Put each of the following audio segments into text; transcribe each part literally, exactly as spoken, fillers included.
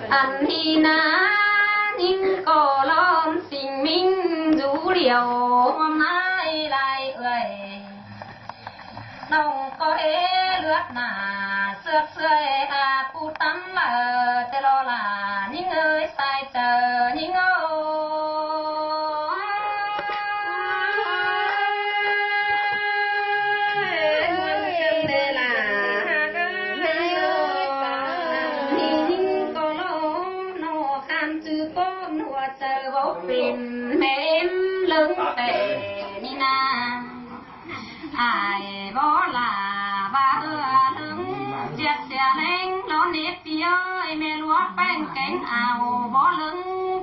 Ăn ꞌnị ꞌna, ꞌnhính ꞌcọ ꞌlóm sính ꞌmính dú điêu ꞌhuôm ꞌnái lai ꞌới. ꞌNọng ꞌcọ ê ꞌlượt nả ꞌsượt ꞌsưai a, ꞌpú tắm lả ꞌtẹ lo lả ꞌnhính ơi, sai chaư ꞌnhính ơi. Muôn cơn đe lả ꞌnhính ꞌcọ lo ꞌnọ, khăn ꞌchư ꞌcốn hua chaư báu pên, ꞌmá ꞌếm ꞌlớng ꞌtẹ ꞌnị ꞌna. Ải báu lả ba ư ꞌlớng, ꞌdệt sia ꞌlẹng lo ꞌnị ꞌpi ơi, ꞌmá ꞌlúa ꞌpéng kéng au báu ꞌlớng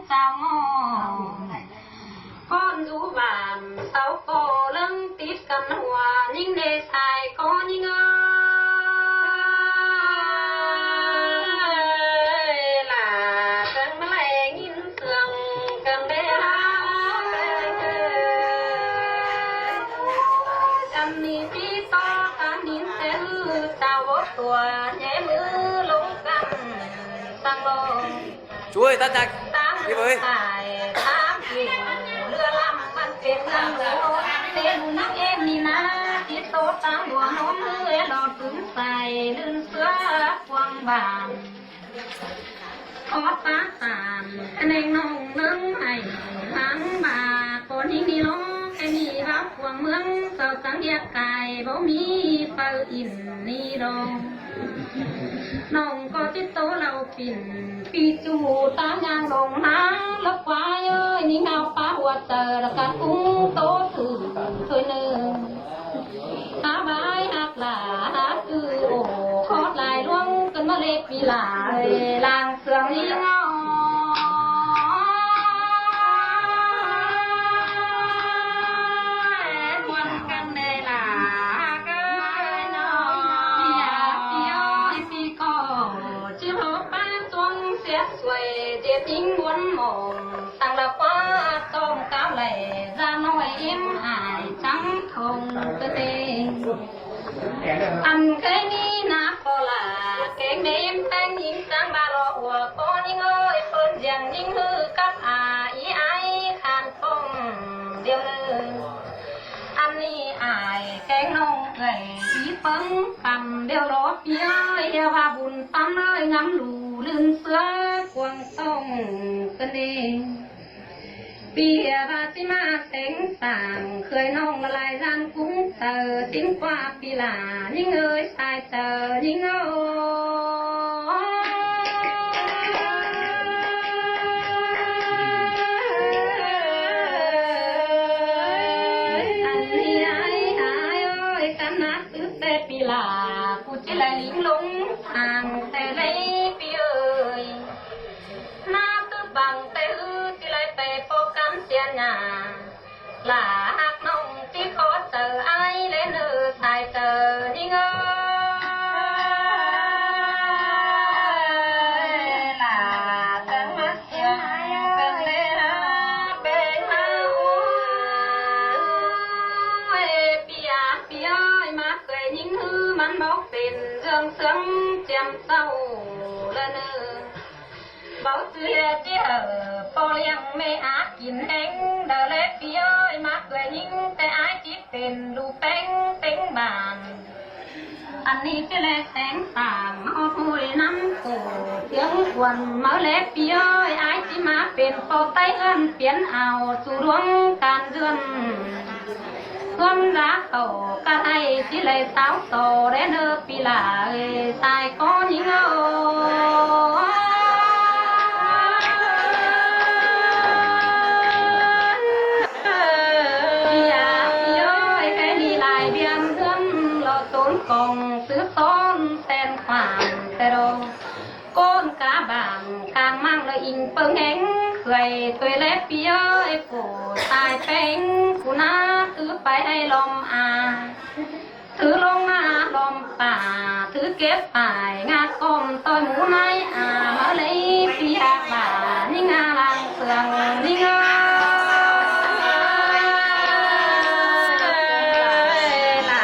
chao ꞌngọ. ꞌCốn dú bản sau ꞌcọ ꞌlớng tít căn hua, ꞌnhính đe sai ꞌcọ ꞌnhính ơi. Lả căng ꞌmá lai ꞌnghín sương căn đe lả. Căn ꞌnị ꞌpi ꞌto căn ꞌnhính ꞌtẹ ꞌhứ, chao báu tua nháy ꞌmứ ꞌlống căn tăng lo. Chuối tắt nhạc. Đi với. Tải tám ꞌnị ꞌlứa lăm ꞌmắn pên ꞌlứa lô. ꞌTẹ ꞌnhính ꞌếm ꞌnị ꞌna, tít ꞌtố tăng đua ꞌnôm ꞌhứ, lo tứm sai ꞌlưn ꞌsứa quang bản. Khót pá tản ꞌcọ ꞌneng ꞌnọng ꞌnưng ải ꞌmáng ꞌmá, ꞌcọ ꞌnhính ꞌnị lo ꞌkẹ ꞌnị báu quang ꞌmướng, sau chắng ꞌdệt cai báu ꞌmí phaư ỉn ꞌnị lo. ꞌNọng ꞌcọ tít ꞌtố ꞌlau pỉn, ꞌpi ꞌchu ta ꞌnhang lông ꞌmá, lốc ꞌquá ơi, ꞌnhính ꞌnáo pá hua chaư, lả căn ꞌcúng ꞌtố thử thôi ꞌnưng. Hák bái hák lả hák ư ổ, khót lai ꞌluống căn ꞌmá ꞌlế ꞌpi lả ơi, lăng sương ꞌnhính ơi. Muôn căn đe lả hák ơi ꞌnọ. ꞌPi a ꞌpi ơi, ꞌpi ꞌcọ ꞌchư hảư pá ꞌsuông sia suối, ꞌdệt ꞌnhính muôn mông, tăng lả ꞌquá tôm cáo lẻ, da ꞌnọi ꞌếm ải chắng thông tơ tê. Ăn ꞌkhới ꞌnị ꞌna ꞌcọ lả, kéng đêm ꞌpéng ꞌnhính chắng ba lo ua ꞌcọ ꞌnhính ơi, ꞌpơn ꞌdiếng ꞌnhính ꞌhứ cắp a, í ải khăn ꞌpông điêu ꞌnưng. Ăn ꞌnị ải kéng ꞌnọng ꞌgạy í ꞌpứng căm điêu lo ꞌpi ơi, ꞌhứ ꞌva bun tắm ơi ngắm lú ꞌlưn ꞌsứa quang ꞌtông cơn đê. ꞌPi ꞌhứ ꞌva ꞌchí ꞌmá téng sảng khơi ꞌnọng lai ꞌdan cúng chaư, ꞌchí ꞌquá ꞌpi lả ꞌnhính ơi, sai chaư ꞌnhính ơi. Ăn ꞌnị ải ải ơi, căn ꞌnạk ứt ꞌtẹ ꞌpi lả, ꞌcú ꞌchí lai ꞌlính ꞌlống sảng ꞌtẹ ꞌlế ꞌpi ơi. ꞌNạk ứt bang ꞌtẹ ꞌhứ ꞌchí lai ꞌpẹ ꞌpo căn sia nhà. Lả hák ꞌnọng ꞌchí khót chaư ải ꞌlế ꞌnư, sai chaư ꞌnhính ơi. Lả căn ꞌmá sia ꞌcơn đe lả ꞌpéng ꞌmá ơi. ꞌPi a ꞌpi ơi, ꞌmá ꞌtoi ꞌnhính ꞌhứ ꞌmắn báu pên, ꞌdương ꞌsướng chiêm sau lả ꞌnư. Báu ꞌchư ꞌchí hảư ꞌpo ꞌliệng ꞌmá hák kin ꞌhéng, đaư ꞌlế ꞌpi ơi, ꞌmá ꞌtoi ꞌnhính ꞌtẹ ải ꞌchí pên đu ꞌpéng ꞌtếng bản. Ăn ꞌnị ꞌchí lai téng sảng hót ꞌhôi ꞌnắm ꞌcọ ꞌtiếng ꞌquan ꞌmá ꞌlế ꞌpi ơi, ải ꞌchí ꞌmá pên ꞌpo ꞌTáy ꞌhướn piến au su ꞌluống can dươn. ꞌHướn dák ꞌtọ cá ꞌtái ꞌchí lai sáo ꞌtọ đé ꞌnơ ꞌpi lả ơi, sai ꞌcọ ꞌnhính ơi. ꞌPi a ꞌpi ơi, ꞌkhạy ꞌnị lai ꞌviạk ꞌhướn lo tốn công tứ tốn ten khoản ꞌtẹ lo. ꞌCốn cá bản cang ꞌmáng lỏ inh ꞌpơng ꞌhéng, khưai ꞌtoi ꞌlế ꞌpi ơi, ꞌcọ sai ꞌpéng ꞌcú ꞌná thứ pay ꞌhại lom a, thứ ꞌlống ꞌná lom pả, thứ kếp phải ngả ꞌcóm ꞌtoi mú ꞌnái a, ꞌmá ꞌlế ꞌpi hák bản ꞌnhính a lăng sương ꞌnhính ơi. Lả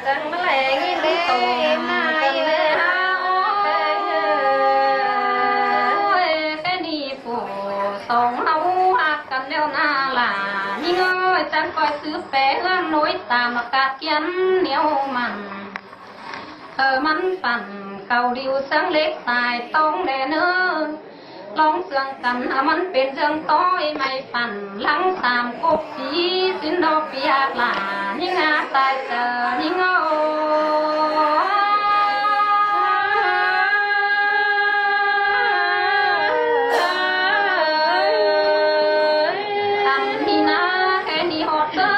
căng ꞌmá ꞌlế ꞌnhính ꞌtông căn ꞌlế hák ꞌpéng ơi. ꞌlẹo ꞌna ꞌla ꞌnhính ơi, chắng ꞌcoi ꞌsứ pé ꞌhướn ꞌnọi tam ꞌcạ kiên ꞌnéo mẳn. Ờ, ꞌmắn păn cảu điêu ꞌsướng lếc sai ꞌtóng đe ꞌnớ. Lóng ꞌsướng căn, à, ꞌmắn pên ꞌsướng ꞌtoi ꞌmạy păn lăng tam cốc sí sín đo pi ác ꞌla ꞌnhính ꞌna sai ꞌchớ ꞌnhính ơi. Căn ꞌnị ꞌna khen đi ꞌhọt ꞌchớ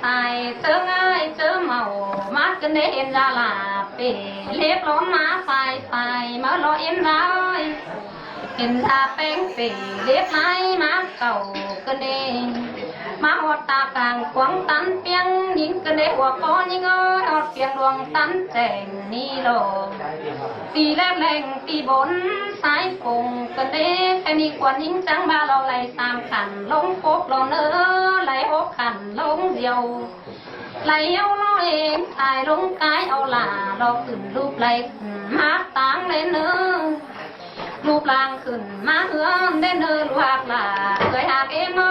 sai ꞌchớ ꞌngai ꞌchớ mảu ꞌmá ꞌcứn đé hên da ꞌla pê lếp lón ꞌmá phai phai ꞌmá lo êm ꞌlái. Hên da ꞌpéng pê lếp ꞌmái ꞌmá cảu ꞌcứn đé ꞌmá ꞌhọt ta cang quáng tắn piếng ꞌnhính ꞌcứn đé hua ꞌcọ ꞌnhính ơi, ꞌhọt piếng luông tắn chẻng ꞌnị lo. Ti ꞌlẹt ꞌlẹng ti bôn sai phông ꞌcứn đé khen đi khuôn ꞌnhính chắng ꞌva lo đảy sam khăn lông phốp lo ꞌnớ, đảy hốc khăn lông diêu. Đảy hiếu lo ên sai lông cai au ꞌla lo khửn lúp đảy khửn ꞌmá táng ꞌlẹn ꞌnớ. Lúp lăng khửn ꞌmá ꞌhướn ꞌlẹn ꞌnớ ꞌlụk ꞌla ꞌcới ꞌhặc êm ơi.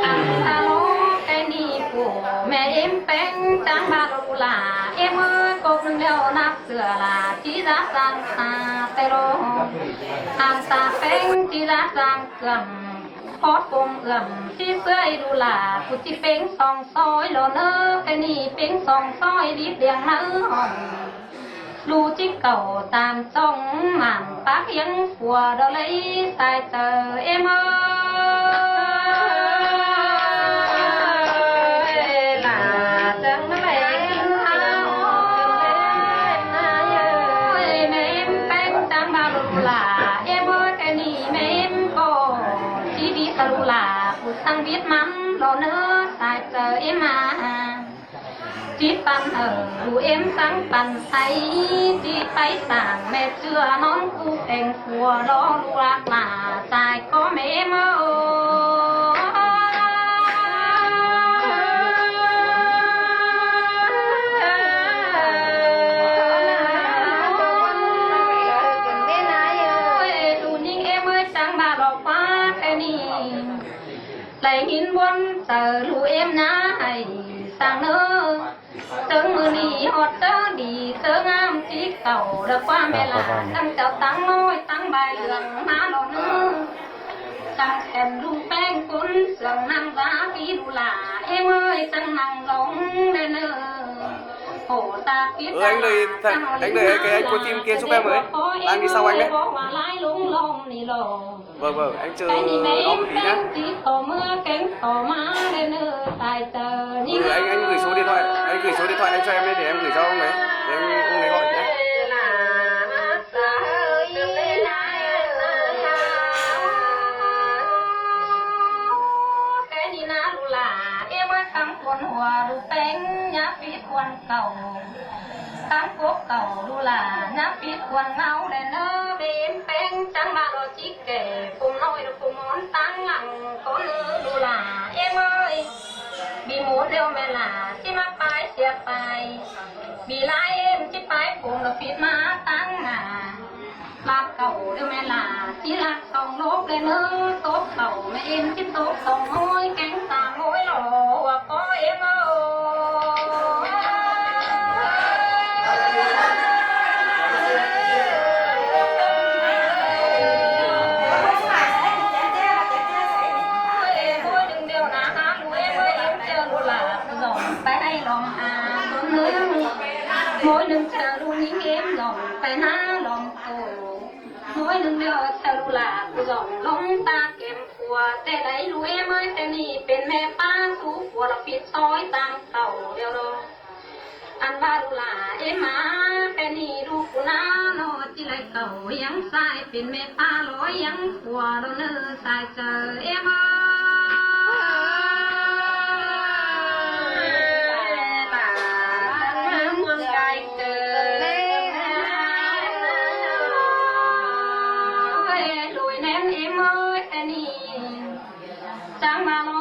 Ăn ta lo khen đi phủ ꞌme êm ꞌpéng chắng ꞌva lo ꞌlụk ꞌla êm ơi, cốc ꞌnưng ꞌlẹo ꞌnặp sửa ꞌla ꞌchí dák dang ta ꞌtẹ lo. Ăn ta ꞌpéng ꞌchí dák dang cương. Khót ꞌcốm ưm ꞌchí ꞌsứa ꞌlụk ꞌla, phủ ꞌchí ꞌpéng song ꞌsội lo ꞌnớ, khen đi ꞌpéng song ꞌsội đít điêng ꞌnớ hỏng. ꞌLụk ꞌchí cảu tam song mẳn pác hiếng phua đó đảy sai ꞌchớ êm ơi. ꞌLa chắng đảy khửn ꞌháng ơi, ꞌme êm ꞌpéng chắng ꞌva ꞌlụk ꞌla êm ơi, khen đi ꞌme êm ꞌcọ ꞌchí đi ta ꞌlụk ꞌla, phủ săng bít ꞌmắn lo ꞌnớ sai ꞌchớ êm ꞌna. ꞌChí păn hảư ꞌlụk êm săng păn sai, ꞌchí pay sang ꞌme ꞌchưa ꞌnón ꞌcú peng phua lo ꞌlụk ꞌla sai ꞌcọ ꞌme êm ơi. Ôi, ꞌlụk ꞌnhính êm ơi, chắng ꞌva lo ꞌquá khen đi. Đảy ꞌhịn ꞌbuôn chaư ꞌlụk êm ꞌna hảư săng ꞌnớ. ꞌChớ ꞌmự ꞌnị ꞌhọt ꞌchớ đi ꞌchớ ꞌngám ꞌchí cảu đa ꞌquá ꞌme ꞌla, ꞌtáng chảu ꞌtáng ꞌnọi ꞌtáng bai lương ꞌná lo ꞌnớ. Chắng khen ꞌlụk ꞌpéng cốn sương ꞌnăng dá pí ꞌlụk ꞌla êm ơi, chắng ꞌnăng dóng ꞌlẹn ꞌnớ. Khổ ta pít ta chắng lo ꞌlẹn ꞌnớ. Anh đợi, anh đợi cái, anh có tìm kia giúp em với. Đang đi sau anh đấy. Bó hoa lai lung lom ꞌnị lo. Vâng, vâng, anh chờ đón một tí nhá. Kén tỏ mưa, kén tỏ má, lên nư tài tờ. Ừ, anh, anh gửi số điện thoại, anh gửi số điện thoại anh cho em đấy để em gửi cho ông đấy. Để em, ông đấy gọi nhá. Kén đi ná lu là, em ơi, cắm cuốn hùa, lu péng, nhá, phí cuốn cầu. Táng cốc cảu đu là, nhá pít cuông ꞌngáu đen ơ, bên ꞌpéng chắng ꞌva lo ꞌchí kẻ, phung ꞌnọi lo phung ón táng lăng, có nư đu là, em ơi. Bi mốt ꞌlẹo ꞌme là, ꞌchí ꞌmá pái sia pái. Bi lai em ꞌchí pái phung lo phít ꞌmá táng ngả. Lạt cảu ꞌlẹo ꞌme là, ꞌchí lạt song lốp đen ơ, tốp cảu ꞌme em ꞌchí tốp song ꞌnọi, kéng tam ꞌnọi lo, ua có em ơ. Ôi, ôi, đừng điều ná há lu em ơi, em ꞌchớ lu là dòng phải hay lòng à, con ơi. Mỗi đừng ꞌchớ lu những em lòng phải ná lòng tổ. Mỗi đừng điều ꞌchớ lu là dòng lòng ta kém phua, ꞌtẹ đảy lu em ơi, ꞌtẹ ꞌnị pên ꞌme ꞌpá sú phua lo phít ꞌsội tam cảu ꞌlẹo lo. Ăn ꞌva lu là em á, ꞌtẹ ꞌnị lu phua ná ꞌnọ ꞌchí lai cảu ꞌhiếng sai pên ꞌme ꞌpá lo ꞌhiếng phua lo nư sai ꞌchớ em ơi. Ôi, ꞌlụk ꞌnén em ơi, ꞌtẹ ꞌnị. Chắng ꞌva lo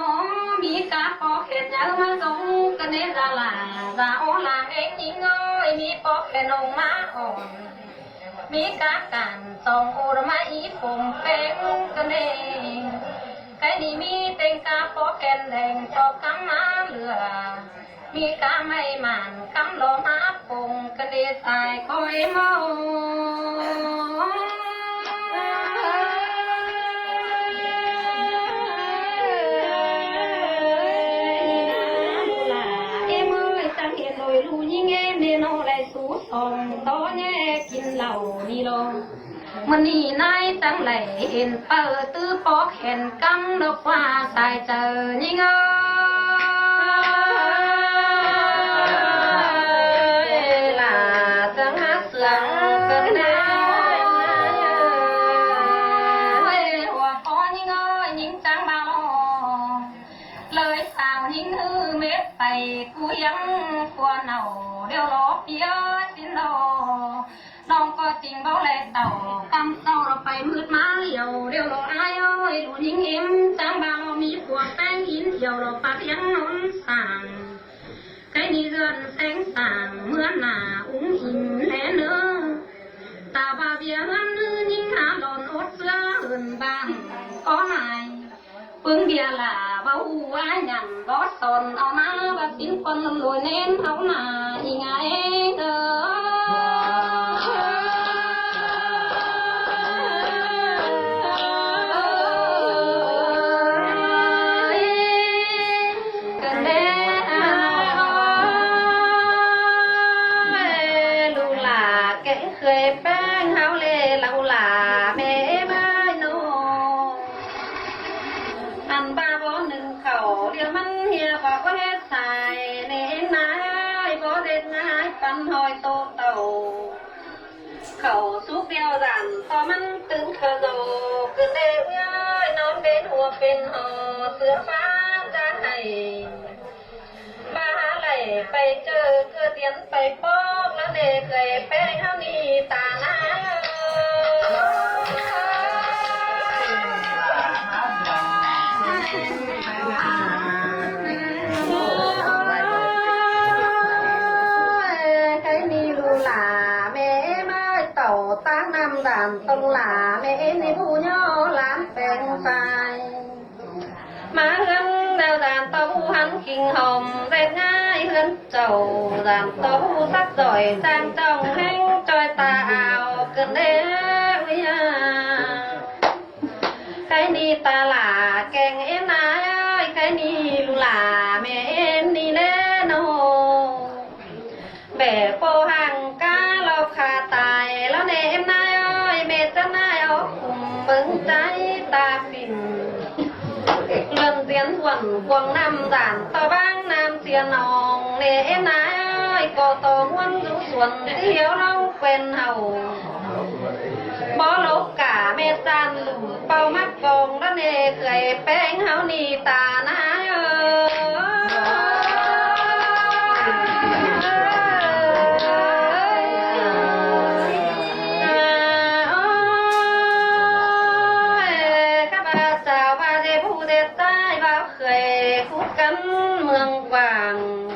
ꞌmí cá pó khen nhớ ꞌmá dống, ꞌcọ ꞌnê da là, da ố làng ếng ꞌnhính ơi. ꞌMí ꞌpó khen ông ꞌmá ỏn, ꞌmí cá cản song ô đa ꞌmá í phôm pheng cơn ê. Cái ꞌnị ꞌmí ꞌtếng cá ꞌpó khen đeng ꞌpó cắm ꞌmá lửa, ꞌmí cá may mản cắm lo ꞌmá phôm cơn ê sai khói máu. Em ơi, chắng hiên lối lu ꞌnhính em nên ô đảy sú song tó ꞌnhé kin lảu ꞌnị lo. ꞌMự ꞌnị ꞌnái chắng đảy hên ꞌpọ ꞌtứ ꞌpó khen cắm độc ꞌva sai chaư ꞌnhính ơi. Lả chắng ꞌmá sương cơn ê. Ôi, hua ꞌpó ꞌnhính ơi, ꞌnhính chắng ꞌva lo. Lới sao ꞌnhính ꞌhứ mết pay ꞌcú ꞌhiếng ꞌpua nảu điêu lo ꞌpía ꞌsịn lo. ꞌNọng ꞌcọ ꞌchính báu ꞌlẹ tảu, ꞌcắm sau lo pay ꞌmựt ꞌmá yau điêu lo ai ơi, lu ꞌnhính ꞌếm chắng ꞌva lo ꞌmí ꞌpua ꞌpéng ín yau lo pák ꞌhiếng ꞌnón sảng. Cái ꞌnị ꞌdượn seng sảng ꞌmứa nả úng ín ꞌlé ꞌnớ. Ta ꞌva ꞌviạk ꞌhướn ꞌnứ ꞌnhính hák lon ốt ꞌsứa hưn bang có lai. ꞌPứng ꞌviạk lả báu hu ái nhẳn bók son au ꞌmá ꞌva ꞌsính ꞌquăn lôi ꞌnến au nả inh ái ơ. Cơn ê ơi, lu lả kéng khơi ꞌpéng ꞌháu ꞌlẹ lu lả ꞌmẹ ꞌmá ꞌnọ. Ăn ꞌva bók ꞌnưng khảu ꞌliệng ꞌmắn ꞌhiạk bók ꞌhét sai ꞌnê ꞌnái ơi, bók ꞌdệt ꞌnái păn ꞌhọi tô tảu. Khảu súp điêu dản ꞌto ꞌmắn tứn khơ dô, cơn ê ơi, ꞌnón pên hua pên hô, ꞌsứa ꞌpá ꞌchá hảy. ꞌVa hák đảy pay ꞌchợ ꞌcựa tiên pay pók ꞌlẹo ꞌnê khơi ꞌpéng ꞌháu ꞌnị ta ꞌnái ơ. Cái ꞌnị lu lả ꞌmẹ ꞌmá tảu ꞌtáng ꞌnặm đản tông lả ꞌmẹ ꞌnị ꞌhụ ꞌnhó lán peng sai. ꞌMá ꞌhướn đao dản ꞌto ꞌhụ hăn khing hom ꞌdệt ꞌnái ꞌhướn chảu, dản ꞌto ꞌhụ sắc giỏi trang trọng ꞌhéng ꞌchoi ta ao cơn ê ui a. Cái ꞌnị ta lả kéng ꞌếm ꞌnái ơi, cái ꞌnị lu lả ꞌmẹ ꞌếm ꞌnị ꞌlé ꞌnọ. Bẻ ꞌpộ hang cá lo khả tai ꞌlẹo ꞌnê ꞌếm ꞌnái ơi, ꞌmẹ chắng ꞌnái ók khum bớng ꞌchái ta phìn. Lươn diến uôn cuông ꞌnặm dản ꞌto ꞌváng ꞌnặm sia nong ꞌnê ꞌếm ꞌnái ơi, ꞌcọ ꞌto ꞌmuôn dú suôn ꞌtứ hiếu ꞌlóng quen hảu. Bók lốc cả ꞌmẹ ꞌchăn lủm pau mắc cong ꞌlẹo ꞌnê khơi ꞌpéng ꞌháu ꞌnị ta ꞌnái ơ. Ôi, khắp ꞌva chảu ꞌva ꞌdệt ꞌhụ ꞌdệt ꞌchái ꞌva khơi khúc căn ꞌmướng quảng.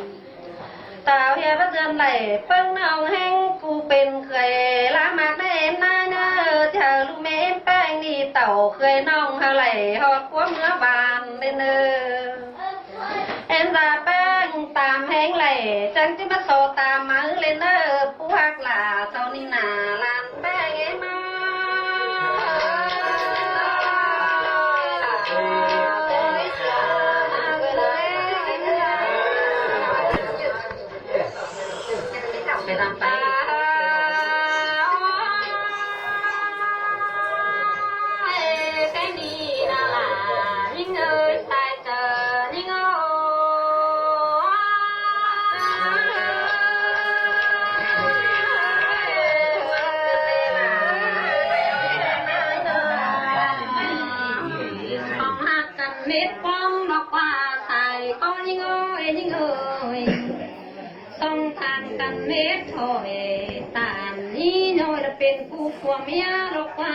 Tảo ꞌhiạk báu dươn đảy ꞌpứng ꞌnọng ꞌhéng ꞌcú pên khơi lá mạc ꞌnê ꞌnái ꞌnớ, chaư ꞌlụk ꞌmẹ ꞌếm ꞌpéng ꞌnị tảu khơi ꞌnọng hảư đảy ꞌhọt ꞌquám ꞌmứa ban ꞌlẹo ꞌnớ. Ên da ꞌpéng tam ꞌhéng đảy chắng ꞌchí ꞌmá so tam máư ꞌlẹo ꞌnớ, pú ꞌhặc lả sau ꞌnị nả lan ꞌpéng ꞌmá. Hong hak căn mết ꞌpóng ꞌnọk ꞌva sai ꞌcọ ꞌnhính ơi, ꞌnhính ơi. Song than căn mết thôi tản ꞌnị ꞌnọi ꞌlạ pên ꞌcú phua ꞌmía ꞌnọk ꞌva.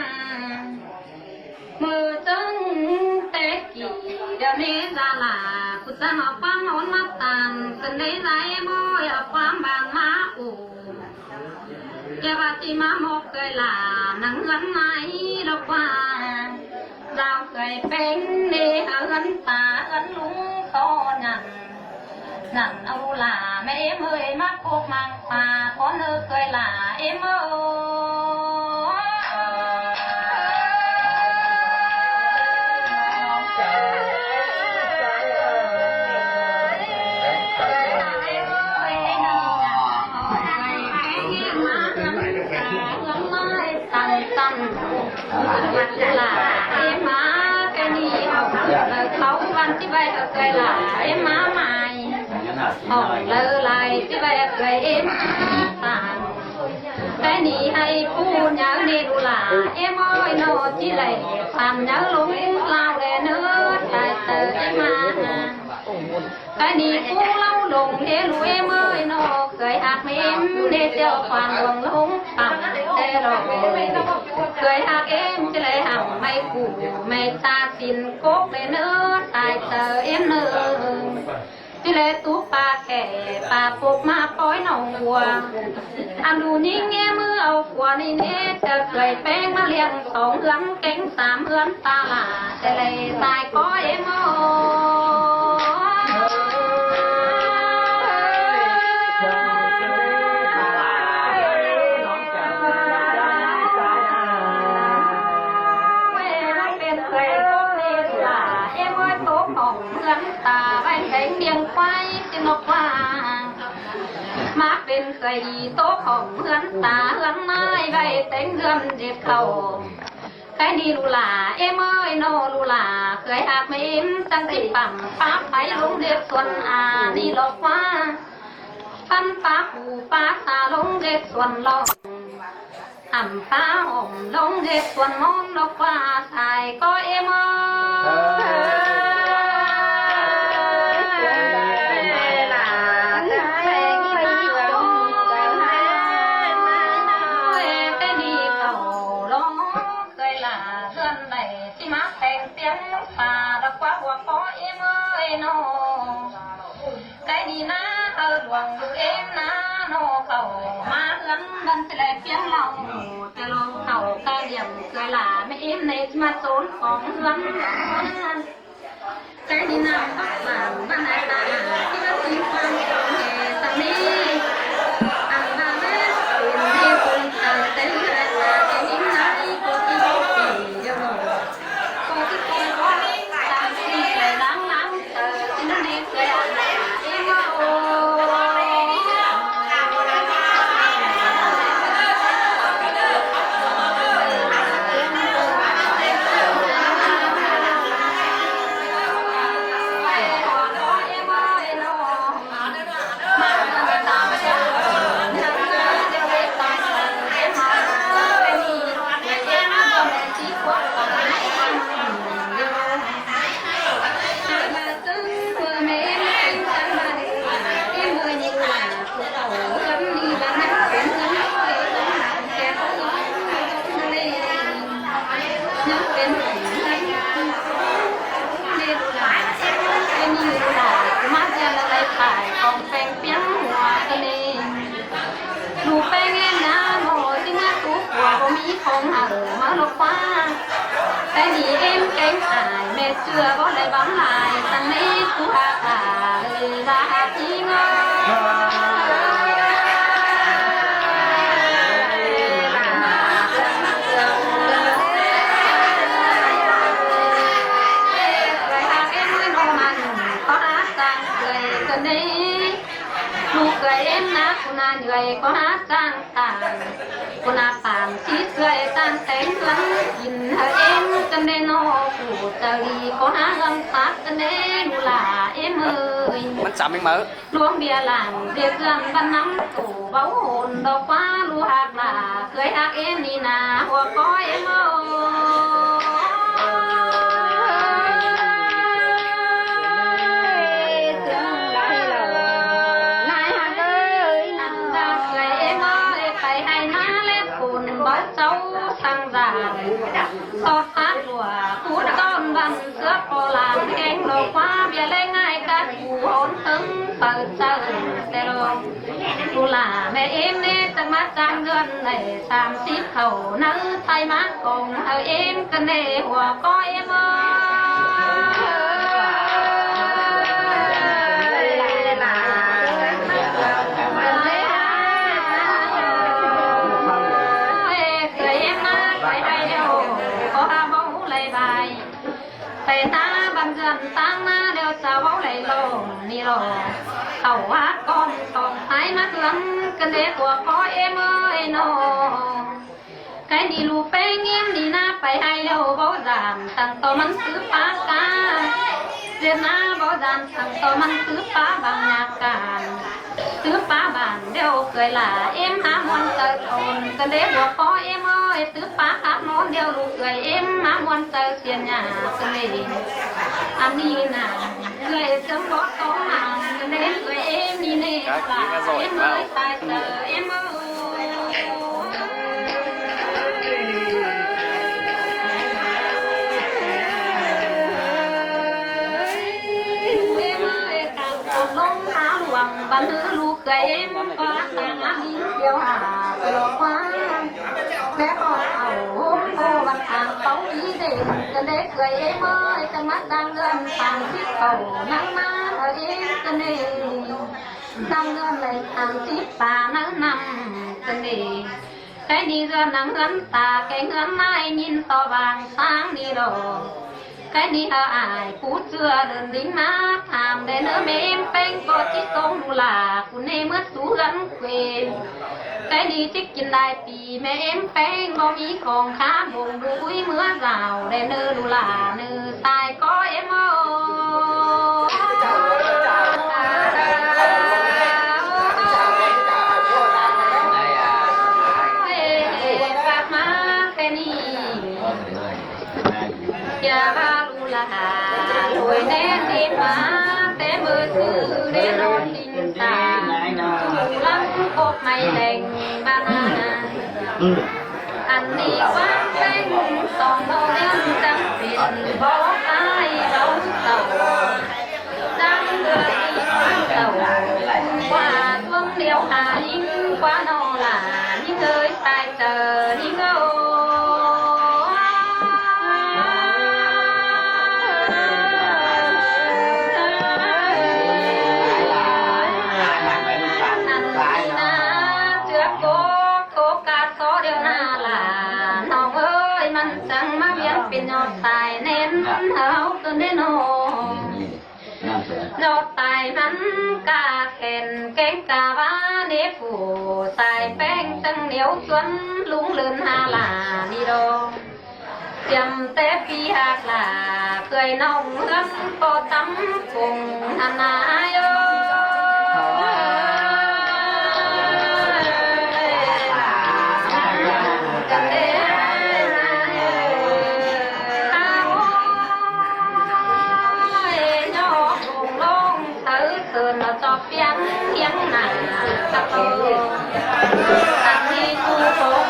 ꞌMự ꞌchớng té kỉ đa ꞌmí da lả ꞌcú chắng au ꞌquám ón ꞌmá tản, căn đé da ꞌmí au ꞌquám ban ꞌmá ụ. Chía ꞌva ꞌchí ꞌmá ꞌmộc ꞌkhới ꞌlạ nẳng ꞌhướn ꞌmái ꞌlộc ꞌva, dao ꞌkhới ꞌpéng ꞌnê hảư ꞌhướn ta ꞌhướn ꞌluống ꞌto ꞌnặn. ꞌNặn au ꞌlạ ꞌmẹ ꞌếm ơi, ꞌmá ꞌcộc mang pha ꞌcốn ꞌnớ ꞌkhới ꞌlạ ꞌếm ơi. Tăn tăn. ꞌLạ ꞌếm ꞌmá, cái ꞌnị hảư ꞌlạ ꞌkhới ꞌlạ ꞌkhới ꞌlạ ꞌếm ꞌmá mai. Hảư ꞌlạ ꞌkhới ꞌlạ ꞌkhới ꞌếm ꞌmá tăn. Cái ꞌnị hảư ꞌpú nháư ꞌnê ꞌlạ ꞌếm ơi ꞌnọ, ꞌchí đảy păn nháư ꞌluống ꞌlao đe ꞌnớ, tai tơ ꞌếm ꞌmá. Cái ꞌnị ꞌpú ꞌlao ꞌlống ꞌnê ꞌlụk ꞌếm ơi ꞌnọ, ꞌkhới ꞌhặc ꞌmẹ ꞌếm ꞌnê ꞌchọ păn ꞌluống ꞌlống păn ꞌtẹ ꞌlọ. ꞌKhới ꞌhặc ꞌếm ꞌchí đảy hảư ꞌmạy ꞌcụ ꞌmạy ta ꞌsịn ꞌcốc đe ꞌnớ, tai tơ ꞌếm ꞌnớ. ꞌChí đảy túp ꞌpa kẻ ꞌpa ꞌpộc ꞌmá pói ꞌnọng ꞌhua. Ăn ꞌlụk ꞌnhính ꞌnê ꞌmứ au ꞌhua ꞌnị ꞌnê, ꞌchớ ꞌkhới ꞌpéng ꞌmá ꞌliệng song ꞌhướn kéng sam ꞌhướn ta ꞌlạ, ꞌchí đảy tai ꞌcó ꞌếm ơi. Pên ꞌkhới ꞌcốc ꞌnê ꞌlạ ꞌếm ơi, tốc hỏng ꞌhướn ta ꞌvạy kéng ꞌliệng ꞌquái ꞌsịn ꞌnọ ꞌva. ꞌMá pên ꞌkhới đi tốc hỏng ꞌhướn ta ꞌhướn ꞌmái ꞌvạy téng ꞌdượm đệt khảu. Cái ꞌnị ꞌlạ ꞌếm ơi ꞌnọ, ꞌlạ ꞌkhới ꞌhặc ꞌmẹ ꞌếm chắng ꞌchí păm pá pháy ꞌluống đệt suôn a ꞌnị ꞌlọ ꞌva. Păm pá pú pá ta ꞌluống đệt suôn ꞌlọ. Hẳm pá hỏng ꞌluống đệt suôn ꞌmón ꞌlọ ꞌva, tai ꞌcó ꞌếm ơi. Cái ꞌnị khảu ꞌlọ ꞌkhới ꞌlạ ꞌhướn đảy ꞌchí ꞌmá pheng ꞌtiếng pha ꞌlọ ꞌva, ꞌhua ꞌcó ꞌếm ơi ꞌnọ. Cái ꞌnị ꞌná hảư ꞌluống ꞌlụk ꞌếm ꞌná ꞌnọ, khảu ꞌmá ꞌhướn ꞌvắn ꞌchí đảy ꞌpiến ꞌlẹo. Chơ ꞌlô khảu ca điểm ꞌkhới ꞌlạ ꞌmẹ ꞌếm ꞌnê ꞌchí ꞌmá ꞌsốn khong ꞌhướn. Cái ꞌnị ꞌnặm ꞌpặp bản ꞌvắn ai ta ꞌchí ꞌmá ꞌsốn khong ꞌhướn ꞌnê ta ꞌnị. Ăn ꞌva ꞌmá ꞌsốn ꞌnê ꞌsốn ta ꞌtếng ai ta ꞌtếng ꞌnị ꞌnặn ꞌcọ ꞌchí báu ꞌnị ꞌlẹo. ꞌLụk ꞌpéng ꞌnê ꞌná ꞌnọ ꞌchí ꞌmá túp ꞌhua báu ꞌmí khong hảư ꞌmá ꞌlộc ꞌva. Cái ꞌnị ꞌếm kéng ải ꞌmẹ ꞌchưa báu đảy bắm lai, ꞌtăng ꞌnị ꞌtú ꞌhặc ải ꞌva ꞌhặc ꞌnhính ơi. ꞌKhới ꞌhặc ꞌếm ơi ꞌnọ mẳn ꞌcọ ꞌhặc ꞌsáng ꞌkhới ꞌcọ ꞌnê. ꞌLụk ꞌkhới ꞌếm ꞌná ꞌcọ ꞌnạ ꞌnhới ꞌcọ ꞌhặc ꞌsáng ꞌtáng. ꞌCọ ꞌnạ pang ꞌchí ꞌchưa ꞌtáng téng ꞌhướn kin hảư ꞌếm ꞌcọ ꞌnê ꞌnọ. ꞌCọ chaư đi ꞌcọ ꞌhặc ꞌhướn sắp ꞌcọ ꞌnê ꞌlụk ꞌlạ ꞌếm ơi. ꞌMắn chăm ꞌmếng máư. ꞌLuống ꞌviạk lăng ꞌviạk ꞌcươn ꞌvắn ꞌnắm ꞌtố báu hôn ꞌlộc ꞌva ꞌlụk ꞌhặc ꞌlạ ꞌkhới ꞌhặc ꞌếm ꞌnị ꞌná ꞌhua ꞌcó ꞌếm ơi. Lai ꞌhặc ơi, ꞌnặn ta ꞌkhới ꞌếm ơi, pay hảư ꞌmá ꞌlẹt phôn báu cháu săng dản. ꞌSọt sắt ꞌlụa phút ꞌtọn ꞌvắn ꞌsứa ꞌpo ꞌlam ꞌhéng ꞌlộc ꞌva ꞌviạk ꞌlẹng ải cát ꞌcú hôn ꞌtớng. Pau chaư ꞌtẹ ꞌlô. ꞌLu lả ꞌmẹ ꞌếm ꞌnê ꞌchăng ꞌmá ꞌchang ꞌngớn ꞌnị, sam síp khảu ꞌnặn ꞌchái ꞌmá cỏng hảư ꞌếm ꞌcọ ꞌnê ꞌhua ꞌcó ꞌếm ꞌmớ. Ê, ꞌcọ ꞌếm ꞌmá, ꞌcọ ꞌhại ꞌlẹo, ꞌcọ hák báu ꞌhụ đảy ꞌvạy. Pay ꞌtáng ꞌmá bản ꞌdọn ꞌtáng ꞌmá ꞌlẹo chảu báu đảy ꞌlống ꞌnị ꞌló. Khảu hák ꞌcón tỏng ꞌsái ꞌmá ꞌtướng ꞌcọ ꞌnê ꞌhua ꞌcó ꞌếm ꞌmớ ꞌnị ꞌnớ. Cái ꞌnị ꞌlu ꞌpéng ꞌếm ꞌnị ꞌná pay ꞌhại ꞌlẹo báu dản săng ꞌto ꞌmắn ꞌtứ pá cá. ꞌDệt ꞌná báu dản săng ꞌto ꞌmắn ꞌtứ pá bang nhạc cản. ꞌTứ pá bản ꞌlẹo ꞌcới lả ꞌếm hák ꞌmuôn chaư tón ꞌcọ ꞌnê ꞌhua ꞌcó ꞌếm ꞌmớ. ꞌTứ pá hák ꞌmón ꞌlẹo ꞌlụk ꞌcới ꞌếm hák ꞌmuôn chaư sia nhả ꞌcọ ꞌnê. Ăn ꞌnị ꞌnặn ꞌcới ꞌchớ báu tón ꞌnặn ꞌcọ ꞌnê ꞌcới ꞌếm ꞌnị ꞌnê. Cá ký nó giỏi ꞌmá. Ái ꞌchớ ꞌếm ꞌmớ. Ê, ꞌcáng côn ꞌlống hák luông bản ꞌhứ ꞌlụk ꞌcới ꞌếm ꞌquá ꞌtáng ꞌmá ꞌmí ꞌlẹo hả ꞌlẹo ꞌquá. Bé ꞌcọ au hôm ꞌcọ bản ꞌtáng tóng ꞌmí đảy ꞌcọ ꞌnê ꞌcới ꞌếm ꞌmớ. Ê, ꞌchăng ꞌmá ꞌchang ꞌngớn sam síp khảu ꞌnặn ꞌmá hảư ꞌếm ꞌcọ ꞌnê. Năm ꞌngớn đảy sam síp pá ꞌnặn năm ꞌcọ ꞌnê. Cái ꞌnị ꞌdọn nẳng ꞌhướn ta, cái ꞌhướn ꞌmá ꞌnhín ꞌto bang sáng ꞌnị ꞌló. Cái ꞌnị hảư ải pú ꞌchưa đơn đính ꞌmá tham đảy ꞌnớ ꞌmẹ ꞌếm ꞌpéng ꞌcọ ꞌchí ꞌsốn ꞌlụ lả, ꞌcọ ꞌnê ꞌmứa sú ꞌhướn quên. Cái ꞌnị ꞌchí kin lai pi ꞌmẹ ꞌếm ꞌpéng báu ꞌmí khong khá bông đu ꞌcúi ꞌmứa dảo đảy ꞌnớ ꞌlụ lả ꞌnớ sai ꞌcó ꞌếm ꞌmớ. Ê, ê, ê, bác má cái ꞌnị. Kia ba ꞌlụ lả, ꞌlụi ꞌnén đi má, té ꞌmự sư đé ꞌnọ tin ta, ꞌlụ lăng cốc ꞌmạy leng ba na. Ăn ꞌnị quán ꞌpéng song ꞌmo ꞌnén chắng pin bó ái báu sảu. Chắng ꞌmưa đi sảu. Qua tuông điêu hà ꞌnhính qua ꞌnọ lả ꞌnhính ơi, sai ꞌchớ ꞌnhính ơ. Ăn ꞌnị ꞌná ꞌchưa cốc cốc cá só điêu ꞌná lả. ꞌNọng ơi, ꞌmắn chắng ꞌmá ꞌviạk pên ꞌnhọt sai ꞌnén hảư ꞌcọ ꞌnê ꞌnớ. ꞌNhọt sai ꞌmắn cá khen kéng cá ꞌva ꞌnê phủ sai ꞌpéng chắng ꞌnéo ꞌsuôn ꞌlung ꞌlớn ha lả ꞌnị ꞌló. Siêm té ꞌpi ꞌhặc lả ꞌcới ꞌnọng ꞌhướn ꞌpo tắm phung hăn nả ái ơi. Ôi, ꞌnhó phung ꞌlống thảu sưn ꞌnọ ꞌchọ piếng piếng nả cắp ꞌlô. Ăn ꞌnị ꞌchu phung